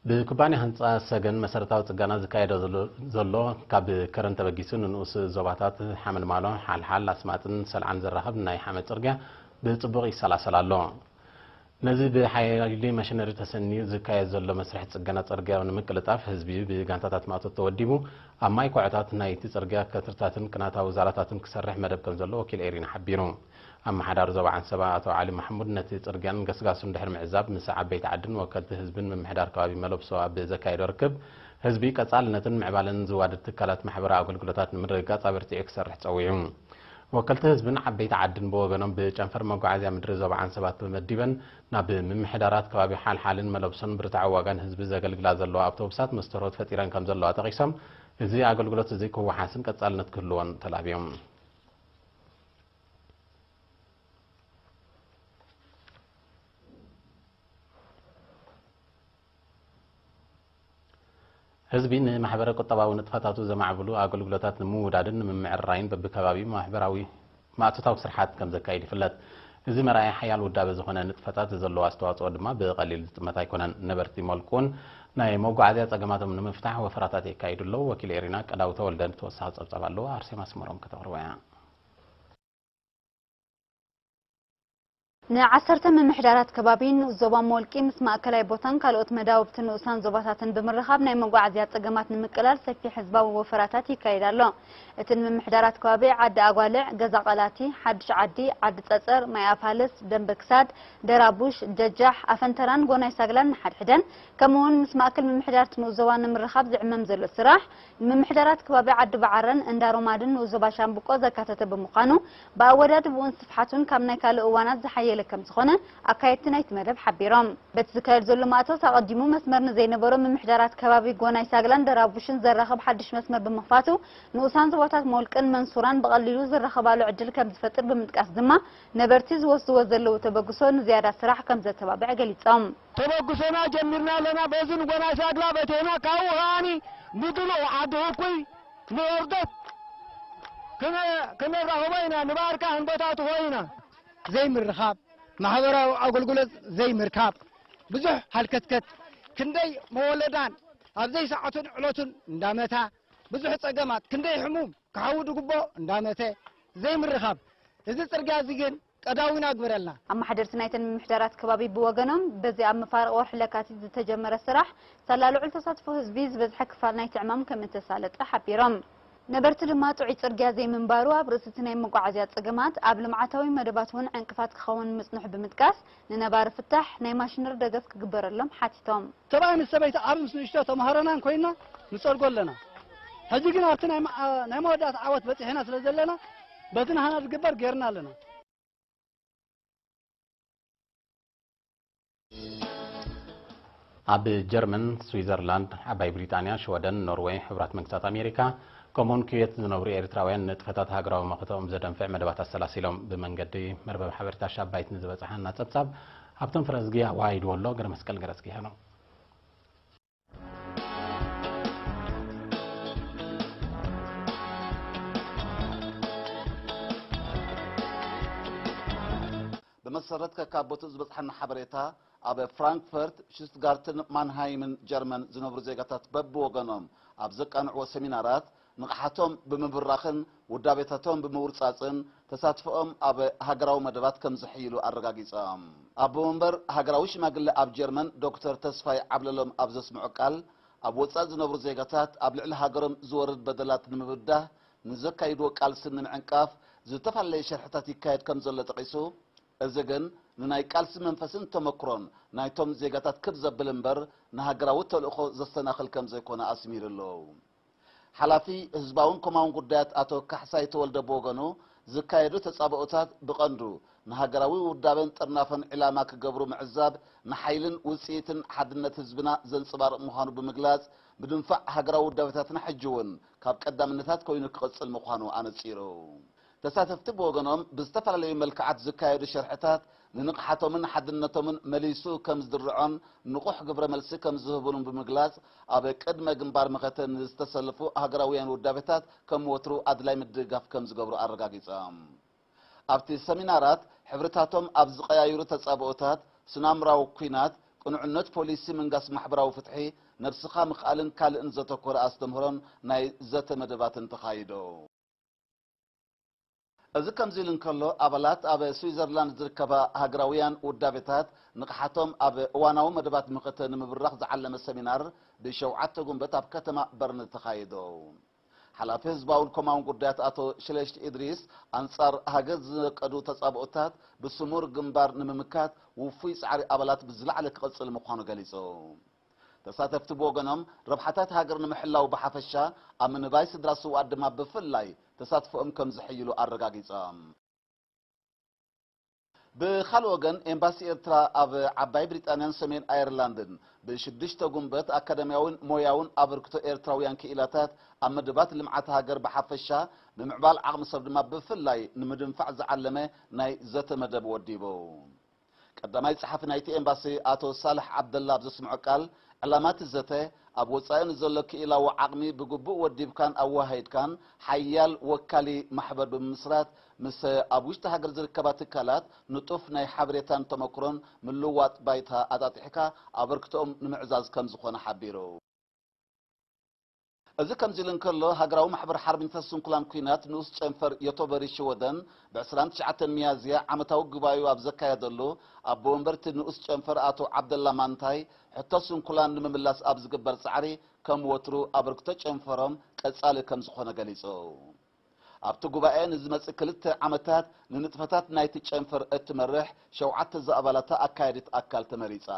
ብኩባንያ ህንፃ ሰገን መሰረታዊ ፅገና ዝካየዶ ዘሎ፣ ዘሎ ካብ ከረን ተበጊሱ ንንኡስ ዞባታት ሓመልማሎ፣ ሓልሓል፣ ኣስማጥን ሰልዓን ዘራኽብ ናይ ሓመድ ፅርግያ ብፅቡቕ ይሰላሰል ኣሎ። ነዚ ብሓይሊ መሽነሪ ተሰንዩ ዝካየድ ዘሎ መስርሕ ፅገና ፅርግያ ንምቅልጣፍ ህዝቢ ብጋንታታት ማእቶት ተወዲቡ ኣብ ማይ ኮዖታት ናይቲ ፅርግያ ከትርታትን ቅናታዊ ዛላታትን ክሰርሕ መደብ ከም ዘሎ ወኪል ኤሪና ሓቢሩ። ኣመሓዳሪ ዞባ ዓንሰባ ኣቶ ዓሊ ማሕሙድ ነቲ ጽርግያን ገስጋሱን ድሕሪ ምዕዛብ፣ ምስ ዓበይቲ ዓድን ወከልቲ ህዝብን ምምሕዳር ከባቢ መለብሶ ኣብ ዘካየዶ ርክብ፣ ህዝቢ ቀጻልነትን ምዕባለን ዝዋደድ ትካላት ማሕበራዊ ኣገልግሎታት ንምርግጋጽ ኣበርቲዑ ክሰርሕ ጸዊዑ። ወከልቲ ህዝብን ዓበይቲ ዓድን ብወገኖም፣ ብጨንፈር መጓዓዝያ ምድሪ ዞባ ዓንሰባ ተመዲበን ናብ ምምሕዳራት ከባቢ ሓልሓልን መለብሶን ብርትዓዊ ዋጋን ህዝቢ ዘገልግላ ዘለዋ ኣውቶቡሳት መስተርሆት ፈጢረን ከም ዘለዋ ጠቒሶም፣ እዚ ኣገልግሎት እዚ ክወሓስን ቀጻልነት ክህልዎን ተላብዮም። ህዝቢ ንማሕበረ ቁጠባዊ ንጥፈታቱ ዘማዕብሉ ኣገልግሎታት ንምውዳድን ንምምዕርራይን በብከባቢኡ ማሕበራዊ ማእቶታዊ ስርሓት ከም ዘካይድ ይፍለጥ። እዚ መርኣያ ሓያል ውዳበ ዝኾነ ንጥፈታት ዘለዎ ኣስተዋጽኦ ድማ ብቐሊል ዝጥመት ኣይኮነን። ነበርቲ ሞልቁን ናይ መጓዓዝያ ጸገማቶም ንምፍታሕ ወፈራታት የካይዱ ኣለዉ። ወኪል ኤሪና ቀዳው ተወልደ ተወሳኺ ጸብጻብ ኣለዎ። ኣርሴማ ስመሮም ከተቕርቦ እያ። ንዓሰርተ ምምሕዳራት ከባቢ ንኡስ ዞባ ሞልቂ ምስ ማእከላይ ቦታን ካልኦት መዳውብቲ ንኡሳን ዞባታትን ብምርኻብ ናይ መጓዓዝያ ጸገማት ንምቅላል ሰፊሕ ህዝባዊ ወፈራታት ይካየድ ኣሎ። እቲ ንምምሕዳራት ከባቢ ዓዲ ኣጓልዕ፣ ገዛ ቀላቲ፣ ሓድሽ ዓዲ፣ ዓዲ ጸጸር፣ ማይ ኣፋልስ፣ ደንበ ክሳድ፣ ደራቡሽ፣ ጀጃሕ፣ ኣፈንተራን ጎናይ ሳግላን ንሓድሕደን፣ ከምኡውን ምስ ማእከል ምምሕዳር እቲ ንኡስ ዞባ ንምርኻብ ዝዕመም ዘሎ ስራሕ፣ ንምምሕዳራት ከባቢ ዓዲ በዓረን እንዳ ሮማድን ንኡስ ዞባ ሻምብቆ ዘካተተ ብምዃኑ፣ ብኣወዳድብኡን ስፍሓቱን ካብ ናይ ካልእ እዋናት ዝሓየለ ከም ዝኾነ ኣካየድቲ ናይቲ መደብ ሓቢሮም። በቲ ዝካየድ ዘሎ ማእቶት ኣቐዲሙ መስመር ንዘይነበሮ ምምሕዳራት ከባቢ ጎናይ ሳግላን ደራቡሽን ዘራኽብ ሓድሽ መስመር ብምኽፋቱ፣ ንኡሳን ዞባታት ሞልቅን መንሱራን ብቐሊሉ ዝራኸባሉ ዕድል ከም ዝፈጥር ብምጥቃስ ድማ፣ ነበርቲ ዝወስድዎ ዘለዉ ተበግሶ ንዝያዳ ስራሕ ከም ዘተባብዕ ገሊጾም። ተበግሶና ጀሚርና ኣለና። በዚ ንጎናይ ሳግላ በቴና፣ ካብኡ ከኣኒ ንድሮ ዓዲ ህኩይ ንኦርደት ክነ-፣ ክነራኽቦ ኢና፣ ንባርካ ክንበታትኾ ኢና። ዘይምርኻብ፣ ማሕበራዊ ኣገልግሎት ዘይምርካብ፣ ብዙሕ ሃልከትከት፣ ክንደይ መወለዳን ኣብ ዘይሰዓቱን ዕለቱን እንዳመታ፣ ብዙሕ ጸገማት፣ ክንደይ ሕሙም ክሓዊ ድግቦ እንዳመተ ዘይምርኻብ፣ እዚ ጽርግያ እዚ ግን ቀዳዊና ግበረልና። ኣመሓደርቲ ናይተን ምምሕዳራት ከባቢ ብወገኖም፣ በዚ ኣብ መፋርቕ ወርሒ ለካቲት ዝተጀመረ ስራሕ፣ ሳላ ልዑል ተሳትፎ ህዝቢ ዝበዝሐ ክፋል ናይቲ ዕማም ከም እተሳለጠ ሓቢሮም። ነበርቲ ድማ ጥዑይ ጽርግያ ዘይምንባሩ ኣብ ርእሲ እቲ ናይ መጓዓዝያ ጸገማት፣ ኣብ ልምዓታዊ መደባት እውን ዕንቅፋት ክኸውን ምጽንሑ ብምጥቃስ፣ ንነባሪ ፍታሕ ናይ ማሽነሪ ደገፍ ክግበረሎም ሓቲቶም። ሰብኣይ ምስ ሰበይቲ ዓቢ ምስ ንእሽቶ ተምሃሮናን ኮይንና ንጸርጎ ኣለና። ሕጂ ግን ኣብቲ ናይ ማ-፣ ናይ መወዳእታ ዓወት በጺሕና ስለ ዘለና፣ በቲ ናህና ዝግበር ጌርና ኣለና። ኣብ ጀርመን፣ ስዊዘርላንድ፣ ዓባይ ብሪጣንያ፣ ሽወደን፣ ኖርወይ፣ ሕቡራት መንግስታት ኣሜሪካ፣ ከምኡውን ኩዌት ዝነብሩ ኤርትራውያን ንጥፈታት ሃገራዊ መኸተኦም ዘደንፍዕ መደባት ኣሰላሲሎም። ብመንገዲ መርበብ ሓበሬታ ሻባይት ንዝበጽሓና ጸብጻብ፣ ሃብቶም ፍረዝጊ ኣወሃሂድዎ ኣሎ። ገረ መስቀል ገረዝጊ ይሃኖ። ብመሰረት ከካቦቱ ዝበጽሓና ሓበሬታ፣ ኣብ ፍራንክፈርት፣ ሽቱትጋርትን ማንሃይምን ጀርመን ዝነብሩ ዜጋታት በብወገኖም ኣብ ዘቃንዕዎ ሰሚናራት ንቕሓቶም ብምብራኽን ውዳቤታቶም ብምውርጻጽን ተሳትፎኦም ኣብ ሃገራዊ መደባት ከም ዝሕይሉ ኣረጋጊጾም። ኣቦ መንበር ሃገራዊ ሽማግለ ኣብ ጀርመን ዶክተር ተስፋይ ዓብለሎም ኣብ ዘስምዖ ቃል፣ ኣብ ወጻኢ ዝነብሩ ዜጋታት ኣብ ልዕሊ ሃገሮም ዝወርድ በደላት ንምብዳህ ንዘካይድዎ ቃልሲ ንምዕንቃፍ ዝተፈላለየ ሸርሕታት ይካየድ ከም ዘሎ ጠቒሱ፣ እዚ ግን ንናይ ቃልሲ መንፈስን ተመክሮን ናይቶም ዜጋታት ክብ ዘብል እምበር ንሃገራዊ ተልእኾ ዘሰናኽል ከም ዘይኮነ ኣስሚሩ ኣሎ። ሓላፊ ህዝባውን ኮማውን ጉዳያት ኣቶ ካሕሳይ ተወልደ ብወገኑ፣ ዝካየዱ ተጻብኦታት ብቐንዱ ንሃገራዊ ውዳበን ጥርናፈን ዒላማ ክገብሩ ምዕዛብ፣ ንሓይልን ውጽኢትን ሓድነት ህዝብና ዘንጽባርቕ ምዃኑ ብምግላጽ፣ ምድንፋዕ ሃገራዊ ውዳበታትና ሕጂ እውን ካብ ቀዳምነታት ኮይኑ ክቕጽል ምዃኑ ኣነጺሩ። ተሳተፍቲ ብወገኖም፣ ብዝተፈላለዩ መልክዓት ዝካየዱ ሸርሕታት ንንቕሓቶምን ሓድነቶምን መሊሱ ከም ዝድርዖን ንቑሕ ግብረ መልሲ ከም ዝህቡን ብምግላጽ፣ ኣብ ቅድመ ግንባር መኸተ ንዝተሰለፉ ሃገራውያን ውዳቤታት ከም ወትሩ ኣድላይ ምድግጋፍ ከም ዝገብሩ ኣረጋጊጾም። ኣብቲ ሰሚናራት፣ ሕብርታቶም ኣብ ዝቐያይሩ ተጻብኦታት፣ ስናምራዊ ኲናት፣ ቅኑዕነት ፖሊሲ ምንጋስ ማሕበራዊ ፍትሒ፣ ነብስኻ ምኽኣልን ካልእን ዘተኮረ ኣስተምህሮን ናይ ዘተ መደባትን ተኻይዶ። እዚ ከምዚ ኢሉ እንከሎ፣ ኣባላት ኣብ ስዊዘርላንድ ዝርከባ ሃገራውያን ውዳቤታት ንቕሓቶም ኣብ እዋናዊ መደባት ምኽተ ንምብራኽ ዝዓለመ ሰሚናር ብሸውዓተ ጉንበት ኣብ ከተማ በርን ተኻይዶ። ሓላፊ ህዝባውን ኮማውን ጉዳያት ኣቶ ሽለሽቲ ኢድሪስ፣ ኣንጻር ሃገር ዝነቀዱ ተጻብኦታት ብስሙር ግንባር ንምምካት ውፉይ ጻዕሪ ኣባላት ብዝለዓለ ክቕጽል ምዃኑ ገሊጹ። ተሳተፍቲ ብወገኖም፣ ረብሓታት ሃገር ንምሕላው ብሓፈሻ፣ ኣብ ምንባይ ስድራ ስውኣት ድማ ብፍላይ ተሳትፎኦም ከም ዝሕይሉ ኣረጋጊጾም። ብኻልእ ወገን፣ ኤምባሲ ኤርትራ ኣብ ዓባይ ብሪጣንያን ሰሜን ኣየርላንድን ብሽዱሽተ ጉንበት ኣካዳሚያውን ሞያውን ኣበርክቶ ኤርትራውያን ክኢላታት ኣብ መደባት ልምዓት ሃገር ብሓፈሻ፣ ምምዕባል ዓቕሚ ሰብ ድማ ብፍላይ ንምድንፋዕ ዝዓለመ ናይ ዘተ መደብ ወዲቡ። ቀዳማይ ጸሓፊ ናይቲ ኤምባሲ ኣቶ ሳልሕ ዓብደላ ኣብ ዘስምዖ ቃል፣ ዕላማ እቲ ዘተ ኣብ ወጻኢ ንዘሎ ክኢላዊ ዓቕሚ ብግቡእ ወዲብካን ኣወሃሂድካን ሓያል ወካሊ ማሕበር ብምምስራት፣ ምስ ኣብ ውሽጢ ሃገር ዝርከባ ትካላት ንጡፍ ናይ ሓበሬታን ተመክሮን ምልውዋጥ ባይታ ኣጣጢሕካ ኣበርክቶኦም ንምዕዛዝ ከም ዝኾነ ሓቢሩ። እዚ ከምዚ ኢሉ እንከሎ፣ ሃገራዊ ማሕበር ሓርበኛታት ስንኩላን ኲናት ንኡስ ጨንፈር ዮቶበሪ ሽወደን ብ ዕስራን ትሽዓተን ሚያዝያ ዓመታዊ ጉባኤኡ ኣብ ዘካየደሉ፣ ኣቦ ወንበር እቲ ንኡስ ጨንፈር ኣቶ ዓብደላ ማንታይ፣ ሕቶ ስንኩላን ንምምላስ ኣብ ዝግበር ጻዕሪ ከም ወትሩ ኣበርክቶ ጨንፈሮም ቀጻሊ ከም ዝኾነ ገሊጹ። ኣብቲ ጉባኤ ንዝመጽእ ክልተ ዓመታት ንንጥፈታት ናይቲ ጨንፈር እትመርሕ ሸውዓተ ዝኣባላታ ኣካያዲት ኣካል ተመሪጻ።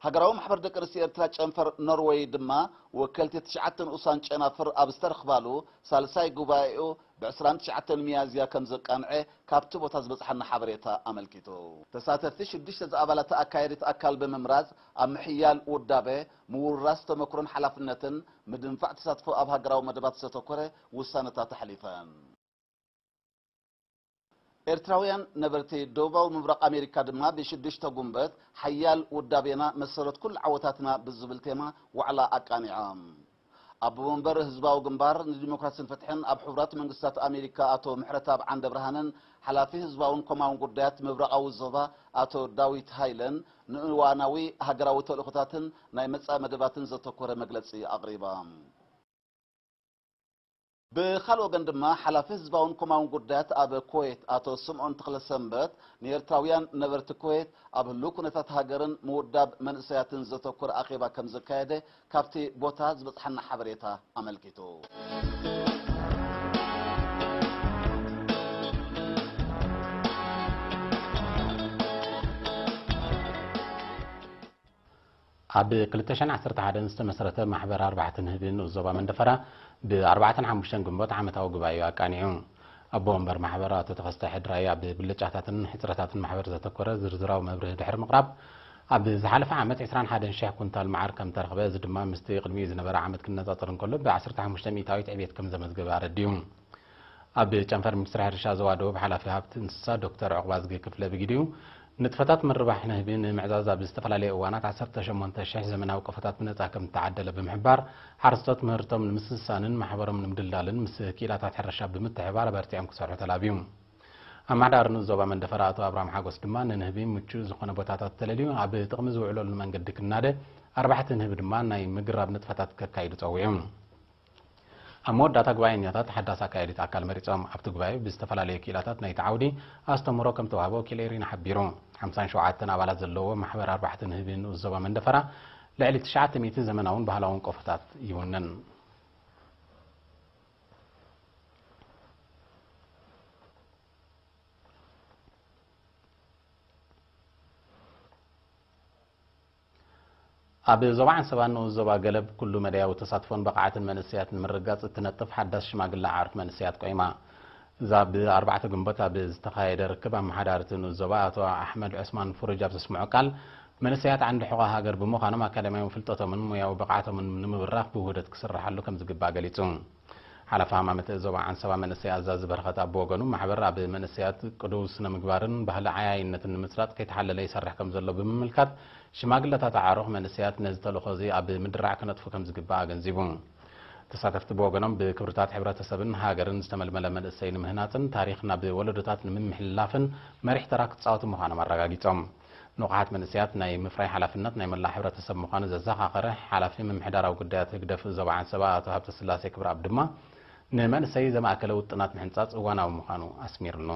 ሃገራዊ ማሕበር ደቂ ኣንስትዮ ኤርትራ ጨንፈር ኖርወይ ድማ ወከልቲ ትሽዓተ ንኡሳን ጨናፍር ኣብ ዝተረኽባሉ ሳልሳይ ጉባኤኡ ብ ዕስራን ትሽዓተን ሚያዝያ ከም ዘቃንዐ ካብቲ ቦታ ዝበጽሓና ሓበሬታ ኣመልኪቱ። ተሳተፍቲ ሽዱሽተ ዝኣባላት ኣካየዲት ኣካል ብምምራጽ ኣብ ምሕያል ውዳበ፣ ምውርራስ ተመክሮን ሓላፍነትን፣ ምድንፋዕ ተሳትፎ ኣብ ሃገራዊ መደባት ዘተኮረ ውሳነታት ኣሕሊፈን። ኤርትራውያን ነበርቲ ደቡባዊ ምብራቕ ኣሜሪካ ድማ ብሽዱሽተ ጉንበት ሓያል ውዳቤና መሰረት ኩሉ ዓወታትና ብዝብል ቴማ ዋዕላ ኣቃኒዖም። ኣቦ መንበር ህዝባዊ ግንባር ንዲሞክራሲን ፍትሕን ኣብ ሕቡራት መንግስታት ኣሜሪካ ኣቶ ምሕረተኣብ ዓንደ ብርሃንን ሓላፊ ህዝባውን ኮማውን ጉዳያት ምብራቓዊ ዞባ ኣቶ ዳዊት ሃይለን ንእዋናዊ ሃገራዊ ተልእኾታትን ናይ መጻኢ መደባትን ዘተኮረ መግለጺ ኣቕሪቦም። ብኻልእ ወገን ድማ፣ ሓላፊ ህዝባውን ኮማውን ጉዳያት ኣብ ኩዌት ኣቶ ስምዖን ተኽለሰንበት፣ ንኤርትራውያን ነበርቲ ኩዌት ኣብ ህሉው ኩነታት ሃገርን ምውዳብ መንእሰያትን ዘተኮረ ኣኼባ ከም ዘካየደ ካብቲ ቦታ ዝበጽሓና ሓበሬታ ኣመልኪቱ። ኣብ ክልተ ሽሕን ዓሰርተ ሓደን ዝተመስረተ ማሕበር ኣርባሕትን ህብን ንኡስ ዞባ መንደፈራ ብ ኣርባዕተን ሓሙሽተን ግንቦት ዓመታዊ ጉባኤኡ ኣቃኒዑ። ኣቦ ወንበር ማሕበር ኣቶ ተኸስተ ሕድራይ ኣብ ብልጫታትን ሕጽረታትን ማሕበር ዘተኮረ ዝርዝራዊ መብርሂ ድሕሪ ምቕራብ፣ ኣብ ዝሓለፈ ዓመት ዕስራን ሓደን ሽሕ ኩንታል መዓር ከም ተረኽበ፣ እዚ ድማ ምስቲ ቅድሚኡ ዝነበረ ዓመት ክነጻጸር እንከሎ ብ ዓሰርተ ሓሙሽተ ሚእታዊት ዕቤት ከም ዘመዝገበ ኣረዲኡ። ኣብ ጨንፈር ሚኒስትሪ ሕርሻ ዞባ ደቡብ ሓላፊ ሃብቲ እንስሳ ዶክተር ዕቑባዝጊ ክፍለ ብግዲኡ፣ ንጥፈታት ምርባሕ ንህቢ ንምዕዛዝ ኣብ ዝተፈላለየ እዋናት ዓሰርተ ሸሞንተ ሽሕ ዘመናዊ ቆፎታት ብነጻ ከም እተዓደለ ብምሕባር፣ ሓረስቶት ምህርቶም ንምስሳንን ማሕበሮም ንምድልዳልን ምስ ክኢላታት ሕርሻ ብምትሕብባር ኣበርቲዖም ክሰርሑ ተላብዩ። ኣመሓዳሪ ንኡስ ዞባ መንደፈራ ኣቶ ኣብርሃም ሓጎስ ድማ፣ ንንህቢ ምቹእ ዝኾነ ቦታታት ተለልዩ ኣብ ጥቕሚ ዝውዕለሉ መንገዲ ክናደ፣ ኣርባሕቲ ንህቢ ድማ ናይ ምግራብ ንጥፈታት ከካይዱ ጸዊዑ። ኣብ መወዳእታ ጉባኤኛታት ሓዳስ ኣካያዲት ኣካል መሪጾም። ኣብቲ ጉባኤ ብዝተፈላለዩ ክኢላታት ናይቲ ዓውዲ ኣስተምህሮ ከም ተዋህበ ወኪል ኤሪና ሓቢሩ። ሓምሳን ሸውዓተን ኣባላት ዘለዎ ማሕበር ኣርባሕቲ ንህቢ ንኡስ ዞባ መንደፈራ ልዕሊ ትሽዓተ ሚእቲ ዘመናውን ባህላውን ቆፎታት ይውንን። ኣብ ዞባ ዓንሰባ ንኡስ ዞባ ገለብ ኩሉ መዳያዊ ተሳትፎን ብቕዓትን መንእሰያት ንምርግጋጽ እትነጥፍ ሓዳስ ሽማግለ ዓርኩ መንእሰያት ቆይማ። እዛ ብ ኣርባዕተ ግንቦት ኣብ ዝተኻየደ ርክብ ኣመሓዳሪ እቲ ንኡስ ዞባ ኣቶ ኣሕመድ ዑስማን ፍሩጅ ኣብ ዘስምዖ ቃል፣ መንእሰያት ዓንዲ ሕቖ ሃገር ብምዃኖም ኣካዳሚያዊ ፍልጠቶምን ሞያዊ ብቕዓቶምን ንምብራኽ ብውህደት ክስርሓሉ ከም ዝግባእ ገሊጹ። ሓላፊ ሃማመተ ዞባ ዓንሰባ መንእሰይ ኣዛዚ በረኸት ኣብ ወገኑ፣ ማሕበር ኣብ መንእሰያት ቅዱው ስነ ምግባርን ባህሊ ዓያይነትን ንምስራጽ ከይተሓለለ ይሰርሕ ከም ዘሎ ብምምልካት፣ ሽማግለታት ኣዕሩኽ መንእሰያት ነዚ ተልእኾ እዚ ኣብ ምድራዕ ክነጥፉ ከም ዝግባእ ኣገንዚቡ። ተሳተፍቲ ብወገኖም፣ ብክብርታት ሕብረተሰብን ሃገርን ዝተመልመለ መንእሰይ ንምህናጽን ታሪኽ ናብ ወለዶታት ንምምሕልላፍን መሪሕ ተራ ክጻወቱ ምዃኖም ኣረጋጊጾም። ንቑሓት መንእሰያት ናይ ምፍራይ ሓላፍነት ናይ መላእ ሕብረተሰብ ምዃኑ ዘዘኻኸረ ሓላፊ ምምሕዳራዊ ጉዳያት ህግደፍ ዞባ ዓንሰባ ኣቶ ሃብተስላሴ ክብረኣብ ድማ፣ ንመንእሰይ ዘማእከለ ውጥናት ምሕንጻጽ እዋናዊ ምዃኑ ኣስሚርሉ።